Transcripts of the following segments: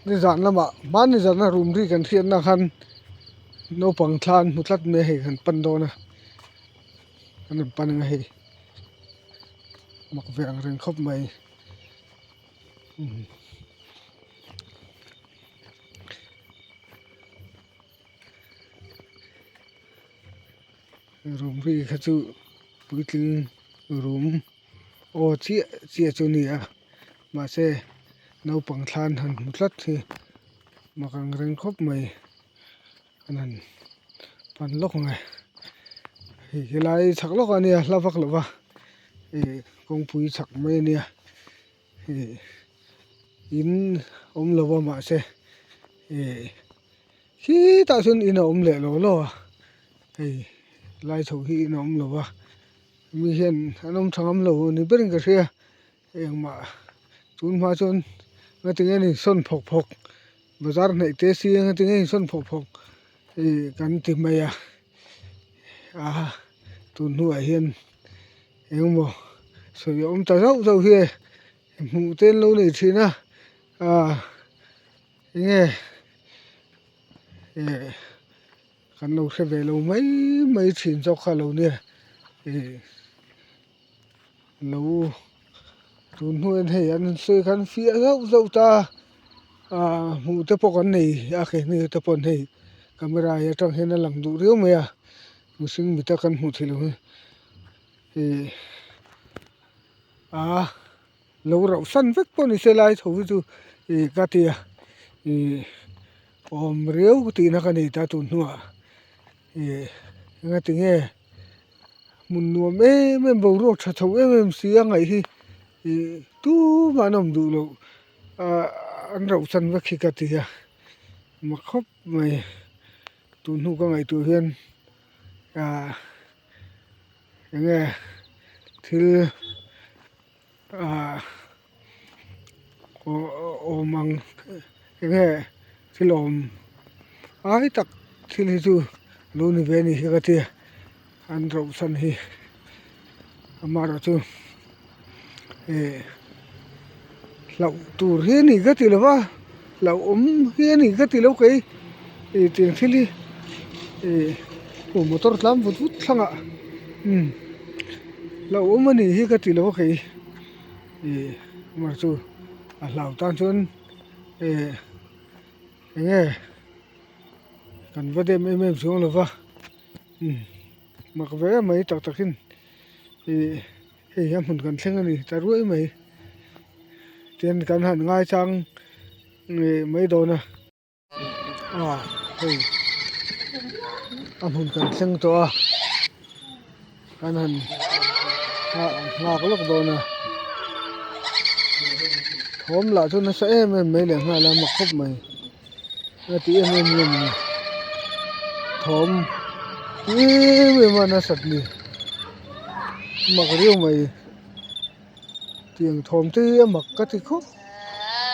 Nizan lamah hmanni zana rum ri kan hriatna khan naupang thla an hmu tlat mai a hei kan pan dawn a kan rawn pan ang a hei mak ve ang reng khawp mai Rum ri kha chu puitling rum aw chiah chiah chu a ni a mahse naupang thla an han hmu tlat hi mak ang reng khawp mai an han pan lawk ang e hei helai chhak lawkah a nia hla vak lo va ih kawngpui chhak mai a nia ih in awm lo va mahse ih. Khitah chuan in a awm leh lo lo a hei lai chho hi in a awm lo va mi hian an awm tha ngam lo ni berin ka hria engmah tun hma chuan ngatinge an insawn phawk phawk bazar hnaih te si ngatinge an insawn phawk phawk ih kan ti mai a a tun hnuah hian engemaw sawi a awm ta zauh zauh hi e hmuh te an lo nei thin a ah. Enge eh kan lo hre ve lo mai mai thin zawk kha lo nia ih lo tun hnuaiin hei an han sawi khan fiah zauh zauh ta a ah hmuh te pawh kan nei a keini te pawh hei camera hi atang hian a lang duh riau mai a mihring mita kan hmuh theih loh hi ih a. Lo rauh san vek pawh ni se lai tho hi chu ih ka ti a ih awm riau tihna ka nei ta tun hnuah ih engatinge hmun nuam em em boruak tha chho em em si a ngaih hi ih tumah an awm duh loh ah an rauh san vek hi ka ti a mak khawp mai tun hnu ka ngaihtuah hian ah enge thil. Ahh awm ang enge thil awm ai tak thil hi chu lo ni ve a ni hi ka tia an rauh chhan hi amaherawh chu ih hlauh tur hi a ni ka ti lo va hlauhawm hi a ni ka ti lo kei ih tiang thil hi ih aw motor tlan vut vut thlangah umm. Hlauhawm a nih hi ka ti lo a kei ih mar chu a hlau tan chuan eh eng nge kan va dem em em chuang lo va umm mak ve em mai tak tak in ih hei hi a hmun kan thleng a ni ta ruai mai tin kan han ngaichang ngei mai dawn a. A hei a hmun kan thleng tawh a kan han nghak lawk dawn a thawm lah chu nasa em em mai leh nghal a mak khawp mai a ti em em nge ni thawm em em a nasat ni mak riau mai. Tiang thawm te hi a mak ka ti khawp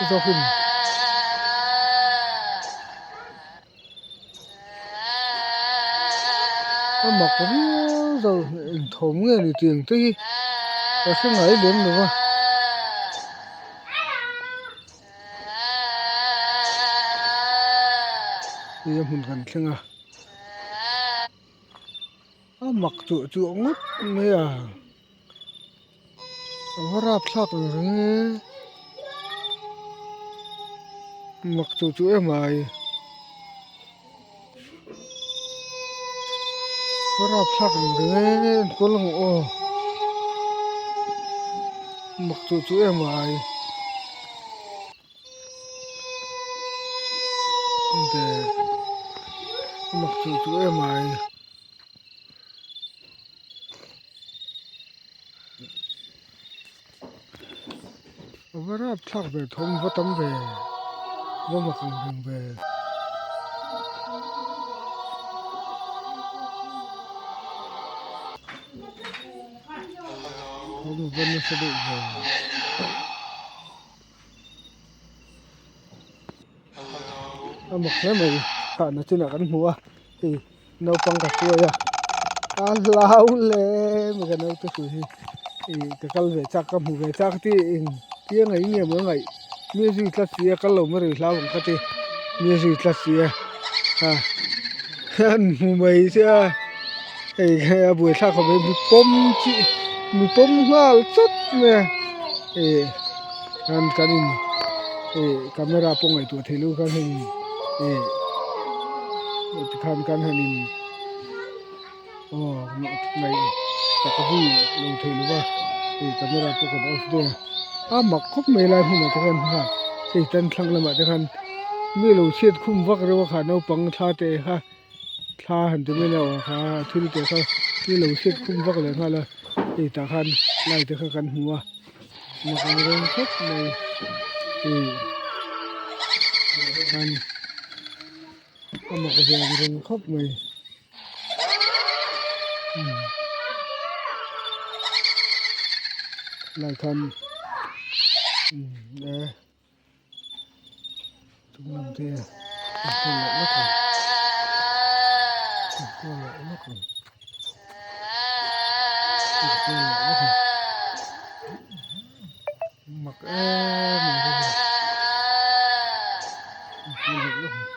zawkin. A mak viau zawk eng thawm nge ni tiang te hi ka hre ngai lem lo va. Hei a hmun kan thleng a. A mak chuah chuah ngawt mai a. A va rap thlak ang reng e mak chu chu em ai a va rap thlak ang reng e enkawl ang aw mak chu chu em ai mak chu chu em ai. A va rap thlak ve thawm va tam ve va mak ang reng ve. Thawm a va nasa deuh ve. A mak hle mai chhahna chinah kan hmu a hei naupang ka hruai a a hlau hle mai ka naute hrui hi ih ka kal ve chak ka hmu ve chak tih eng tia ngaih nge maw a ngaih. Mi a zui tlat si a kal lo mai rih hlau ang kha ti mi a zui tlat si a a an hmu mai che a hei hi a buaithlak khawp mai mi pawm chi mi pawm nghal chawt mai a ih an kan in ih camera pawh ngaihtuah theih loh khan hei ih tikhan kan han in. Aw ngaih tak a vui lo thei lo va hei camera pawh kan off daih a a mak khawp mai lai hmunah te khan ha hei tan thlang lamah te khan mi lo chhiat khum vak reuh a kha naupang thla te kha thla han ti mai lo kha thil te kha mi lo chhiat khum vak leh nghal a hei tah khan lai te kha kan hmu a mak ang reng khawp mai hei khan a mak ve ang reng khawp mai. Lai khan e chung lam te a kual leh lawk ang a kual leh lawk ang a kual leh lawk ang mak em em a kual leh lawk ang.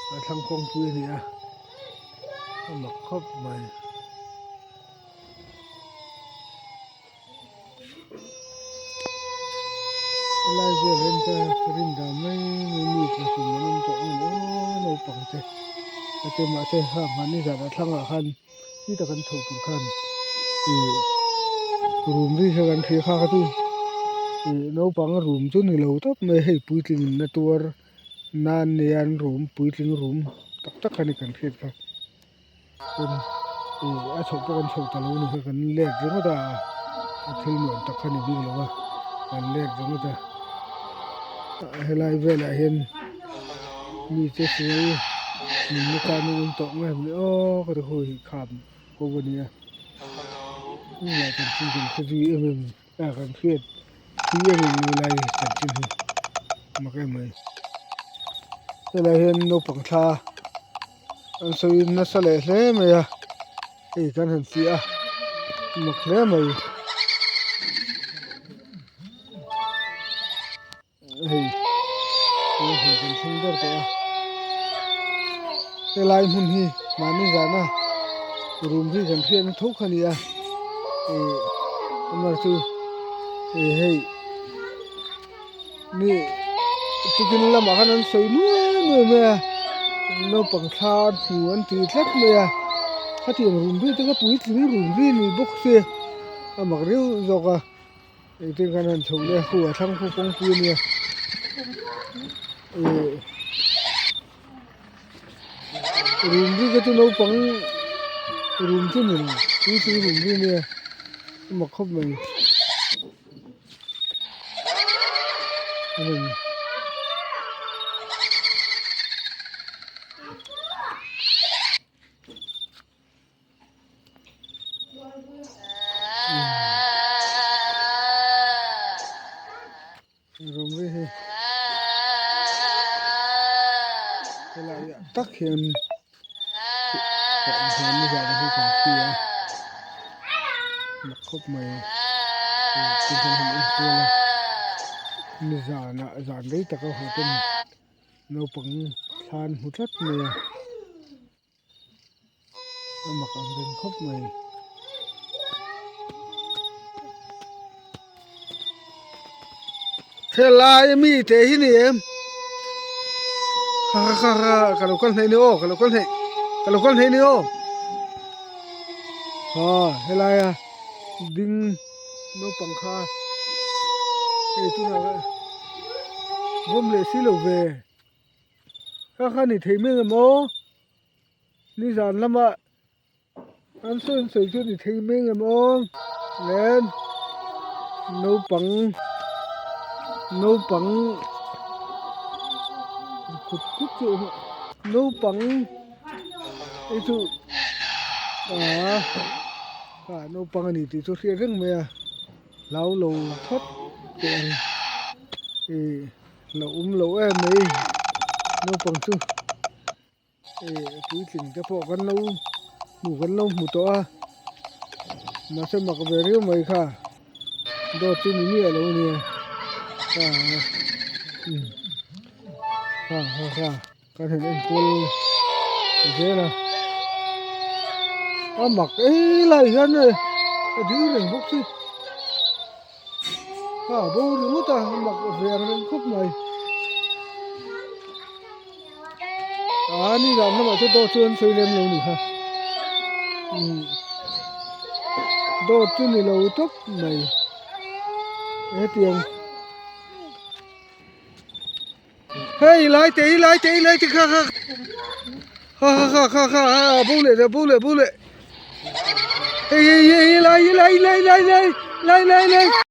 A thlang kawngpui a ni a a mak khawp mai. Helai vel hian ka rin dan mai mai mi tla hlum an awm tawh ang aw naupang te a ti mahse hang mahni zan a thlangah khan ti tak an chhoh tur khan ih room ri kha kan hria kha kha chu ih naupang room chu ni lo tawp mai hei puitling in na tuar nan nia an room puitling room tak tak a ni kan hriat kha. Tin, ih a chhoh pawh kan chhoh ta lo ni kha kan let ringawt a, a thil nuam tak kha ni bik lo a, kan let ringawt a. Helai velah hian mi che sual nunna tan an awm tawh nge mawni aw ka ti hawi kham ko a nia. Tunah chanchin kan hre zui em em a kan hriat thui em em lo lai chanchin hi mak em mai. Helai hian naupang thla. An sawi nasa leh hle mai a hei kan han fiah a mak hle mai hei tuna hmun kan thleng ber tawh a helai hmun hi mahni zana room hi kan hriatna tho kha a ni a ih amaherawhchu ih hei. Mi tukin lamah khan an sawi nuai nuai mai a naupang thla an hmu an ti tlat mai a khatiang rum ri te kha puitling rum ri ni bawk se a mak riau zawk a engtin khan han chho leh a khu a thlang khu kawngpui a nia ih rum ri te chu naupang rum chu ni lo puitling rum ri ania a mak khawp mai. Rum ri hi helai ah tak hian mak khawp mai nizanah zan rei taka haw ten naupang thla an hmu tlat mai a a mak ang reng khawp mai. Helai mi te hi ni em ha ha ha ka lo kal hnaih ni aw ka lo kal hnaih ka lo kal hnaih ni aw ha helai a ding naupang kha hei tunah vawm leh si lo ve kha kha ni thei mai ang aw nizan lamah. An sawi an sawi chu ni thei mai ang aw len naupang naupang kut kut chu awm a naupang hei chu aaa ah naupang a ni tih chu hriat reng mai a hlau lo phawt teh ang ih hlauhawm loh em mai naupang chu. Ih puitling te pawh kan lo hmu kan lo hmu tawh a mahse mak ve riau mai kha dawt chu ni miah lo ania kha umm kha kha kha kan han enkual zel a a mak ei lai hian a ding reng bawk si kha a bo ringawt a a mak ve ang reng khawp mai. A ni zan lamah chu dawt chu an sawi lem lo ni kha umm dawt chu ni lo tawp mai hetiang hei lai te i lai te i lai te kha kha kha kha kha kha kha bo leh bo leh bo leh hei hei hei lai lai lai lai lai lai lai lai.